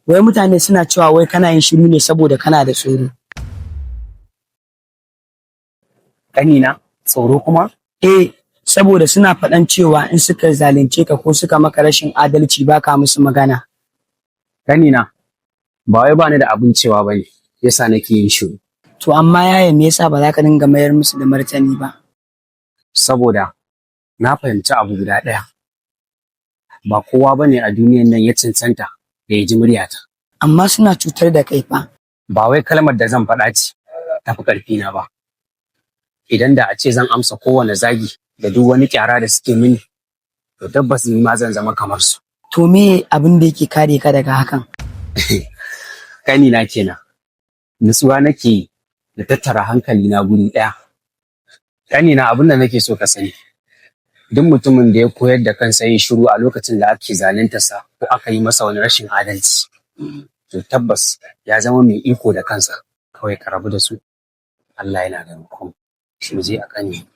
Wai mutane suna cewa wai kana yin shiru ne saboda kana da tsoro. Ƙanina, tsoro kuma? Eh, saboda suna faɗan cewa in suka zalunce ka ko suka maka rashin adalci baka musu magana. Ƙanina, ba wai bani da abin cewa bane, yasa nake yin shiru. To amma yaya, me yasa ba za ka dinga mayar musu da martani ba? Saboda na fahimci abu guda ɗaya. Ba kowa bane a duniyan nan ya cancanta da ya ji muryata. Amma suna cutar da kai fa. Ba wai kalmar da zan faɗa ce tafi ƙarfina ba. Idan da a ce zan amsa kowane zagi da duk wani kyara da suke mini, to tabbas ni ma zan zama kamar su. To me abin da yake kare ka daga hakan? Ƙanina kenan. Nutsuwa nake yi da tattara hankali na guri ɗaya. Ƙanina, abin da nake so ka sani, duk mutumin da ya koyar da kansa yin shiru a lokacin da ake zaluntarsa ko aka yi masa wani rashin adalci, to tabbas ya zama mai iko da kansa. Kawai ka rabu da su, Allah yana ganin komai. Mu je a ƙani.